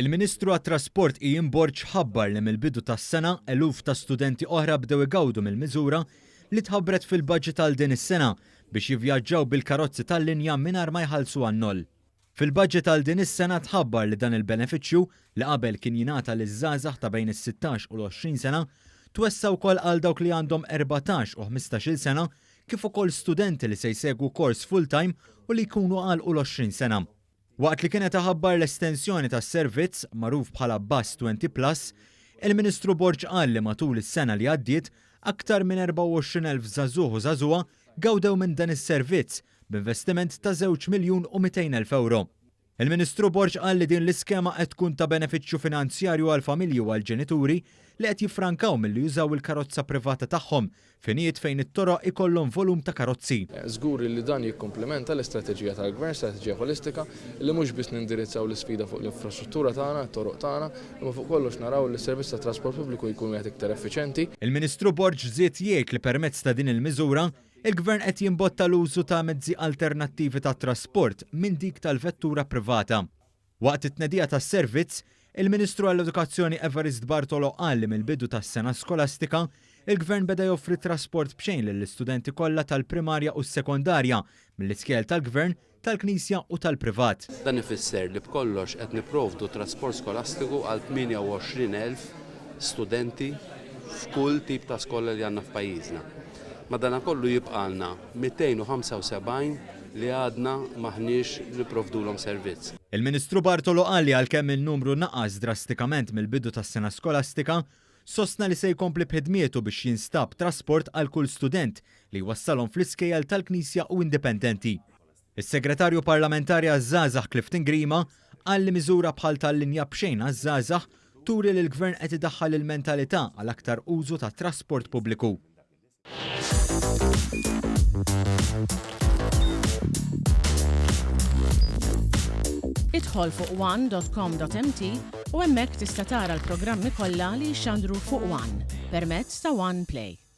Il-Ministru għat-Trasport Ian Borg ħabbar li mill-bidu tas-sena eluf ta' studenti oħra bdew igawdu mill-miżura li tħabbret fil-budget għal din is-sena biex jivvjaġġaw bil-karozzi tal-linja mingħajr ma jħallsu għan-noll. Fil-budget għal din is-sena tħabbar li dan il-benefiċċju, li qabel kien jingħata liż-żgħażagħ ta' bejn is-sittax u l-20 sena, twessa' wkoll għal dawk li għandhom 14 u 15-il sena kif ukoll studenti li se jsegwu kors full-time u li jkunu għalqu l-20 sena. Waqt li kien qed iħabbar l-estensjoni tas-servizz, magħruf bħala Bus 20 Plus, il-Ministru Borg qal li matul is-sena li għaddiet, aktar minn 24,000 żagħżugħ u żagħżugħa gawdew minn dan is-servizz b'investiment ta' żewġ miljun u 200,000 ewro. Il-Ministru Borg qal li din l-iskema qed tkun ta' benefiċċju finanzjarju għall-familji u għall-ġenituri li qed jiffrankaw milli jużaw il-karozza privata tagħhom f'ħinijiet fejn it-toroq ikollhom volum ta' karozzi. Żgur li dan jikkumplimenta l-istrateġija tal-Gvern, strateġija ħolistika, li mhux biss nindirizzaw l-isfida fuq l-infrastruttura tagħna, it-toroq tagħna, imma fuq kollox naraw li s-servizz tat-trasport pubbliku jkun wieħed iktar effiċenti. Il-Ministru Borg żied jgħid li permezz ta' din il-miżura, il-Gvern qed jimbotta l-użu ta' mezzi alternattivi ta' trasport minn dik tal-vettura privata. Waqt it-tnedija tas-servizz, il-Ministru għall-Edukazzjoni Evarist Bartolo qal li mill-bidu tas-sena skolastika, il-Gvern beda joffri trasport b'xejn lill-istudenti kollha tal-primarja u s-sekondarja mill-iskejjel tal-Gvern, tal-Knisja u tal-privat. Dan ifisser li b'kollox qed nipprovdu trasport skolastiku għal 28,000 studenti f'kull tip ta' skola li għandna f'pajjiżna. Madanakollu jibqgħalna 275 li għadna m'aħniex nipprovdulhom servizz. Il-Ministru Bartolo qal li għalkemm in-numru naqas drastikament mill-bidu tas-sena skolastika, sostna li se jkompli b'ħidmietu biex jinstab trasport għal kull student li jwassalhom fl-iskejjel tal-Knisja u indipendenti. Is-Segretarju Parlamentari għaż-Żgħażagħ Clifton Grima qal li miżura bħal tal-linja b'xejn għaż-żgħażagħ turi li l-Gvern qed idaħħal il-mentalità għal aktar użu tat-trasport pubbliku. Idħol fuq one.com.mt u hemmhekk tista' tara l-programmi kollha li jixxandru fuq One permezz ta' One Play.